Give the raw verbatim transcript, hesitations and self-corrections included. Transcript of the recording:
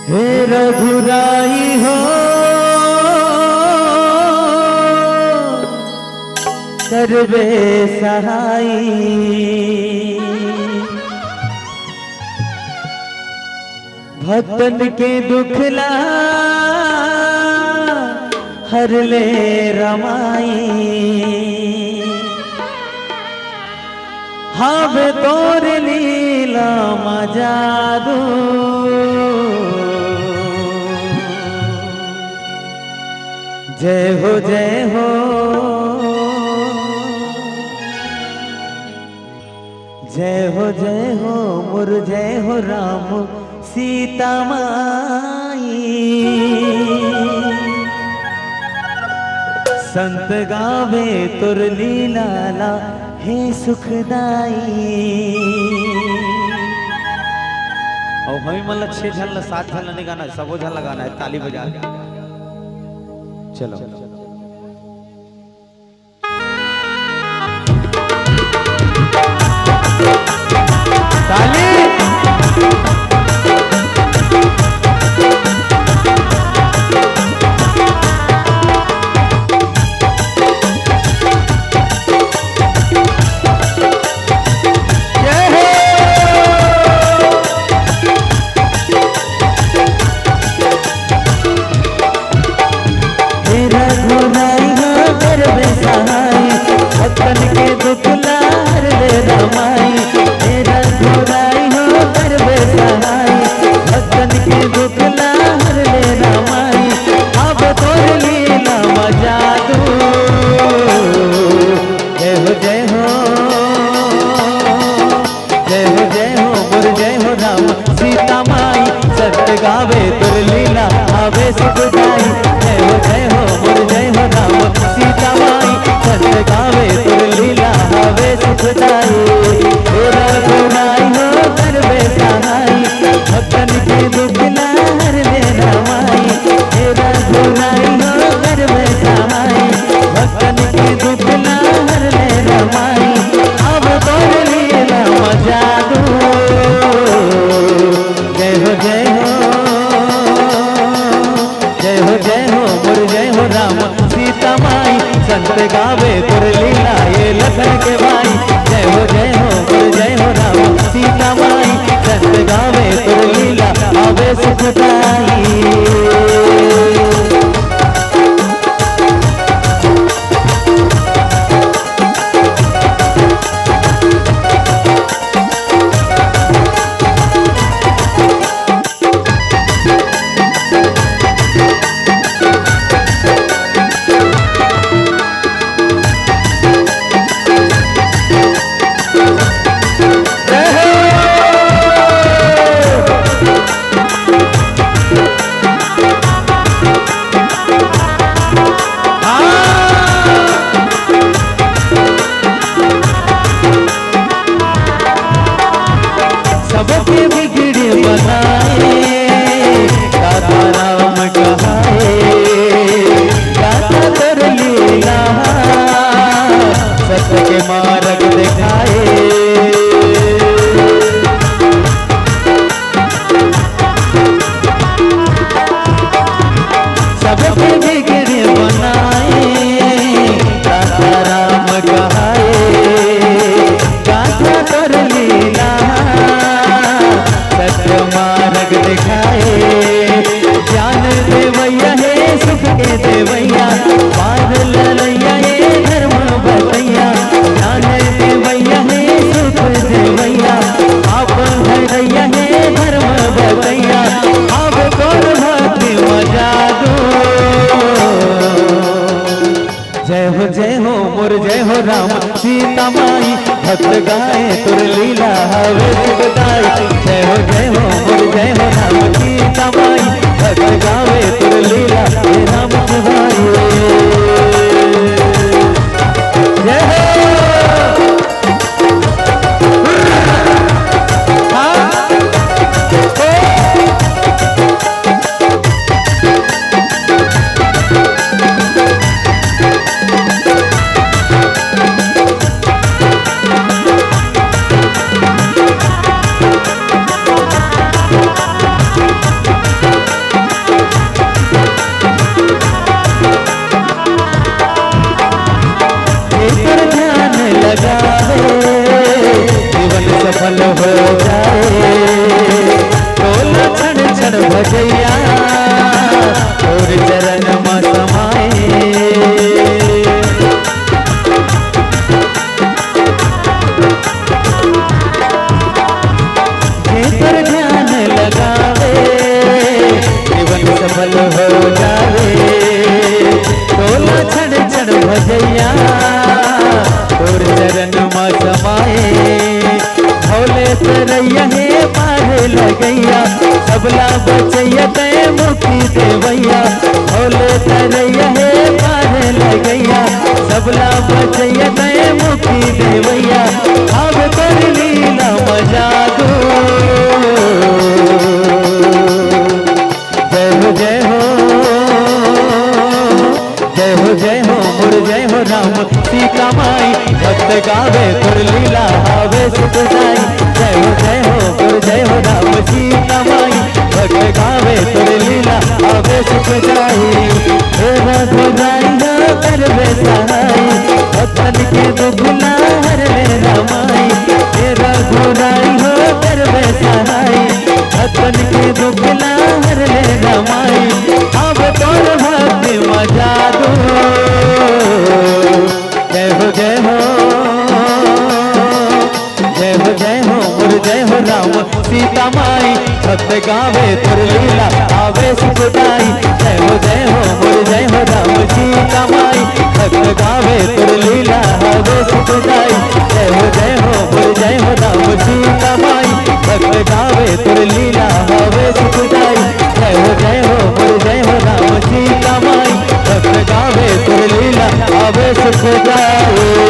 हे रघुराई हो, करबे सहाई। भक्तन के दुख ला हर ले रमाई। हावे तोर लीला म जादू। जय हो, जय हो, जय हो, जय हो, मोर जय हो राम सीता माई। संत गावे तोर लीला ला हे सुखदाई। अउ हमी मन ला छह झन ला, सात झन ला नहीं गाना हे, सबो झन ला गाना हे, ताली बजा के। चलो। ताली। जय हो। हे रघुराई हो करबे सहाई, भक्तन के दुख ला हर ले रमाई। हे रघुराई हो करबे सहाई, भक्तन के दुख ला हर ले रमाई। अब तोर लीला म जादू। जय हो, जय हो। जय हो, जय हो, मोर जय हो राम सीता माई। संत गावे तोर लीला आवे सुखदाई। जय हो, जय हो, मोर जय हो राम सीता माई। संत गावे तोर लीला आवे सुखदाई। हे रघुराई हो करबे सहाई, भक्तन के दुख ला हर ले रमाई। हे रघुराई हो करबे सहाई, भक्तन के दुख ला हर ले रमाई। अब तोर लीला म जादू। जय हो, जय हो, जय हो, जय हो, मोर जय हो राम सीता माई। संत गावे तोर लीला ये लखन के भाई। जय हो, जय हो, मोर जय हो राम सीता माई। संत गावे तोर लीला आवे सुखदाई। सबके बिगड़े बनाए, दाता राम कहाए, दाता तोर लीला, सत्य के मार्ग दिखाए। सबके बिगड़े बनाए, दाता राम कहाए, गाथा तोर लीला, सत्य मार्ग दिखाए। ज्ञान देवैया हे सुख के देवैया, पार लड़ैया हे धर्म बतैया। ज्ञान देवैया हे सुख देवैया, पाप हरैया हे धर्म बतैया। अब तोर भक्ति म जादू। जय हो, जय हो, मोर जय हो राम सीता माई, भक्त गाए तोर लीला हवे सुखदाई। जय हो, जय हो, मोर जय हो राम सीता माई, भक्त गावे तोर लीला हे राम सुखदाई। जय हो। सबला बचैया तैं मुक्ति देवैया, भोले तरैया हे पार लगैया। सबला बचैया तैं मुक्ति देवैया, अब कर लीला मजा दू। जय हो जय हो, जय हो जय हो मोर जय हो राम सीता माई। भक्त गावे तोर लीला आवे सुखदाई। जय हो जय हो मोर जय हो राम सीता माई। भक्त गावे तोर लीला आवे सुखदाई। हे रघुराई हो करबे सहाई, भक्तन के दुख ला हर ले रमाई। हे रघुराई हो करबे सहाई, भक्तन के दुख ला हर ले रमाई। अब तोर भक्ति मजा दू। जय हो जय हो, जय हो जय हो मोर जय हो राम सीता माई। भक्त गावे तोर लीला आवे सुखदाई। जय हो जय हो मोर जय हो राम सीता माई। भक्त गावे तोर लीला आवे सुखदाई। जय हो जय हो मोर जय हो राम सीता माई। भक्त गावे तोर लीला आवे सुखदाई। जय हो जय हो मोर जय हो राम सीता माई। भक्त गावे तोर लीला आवे सुखदाई।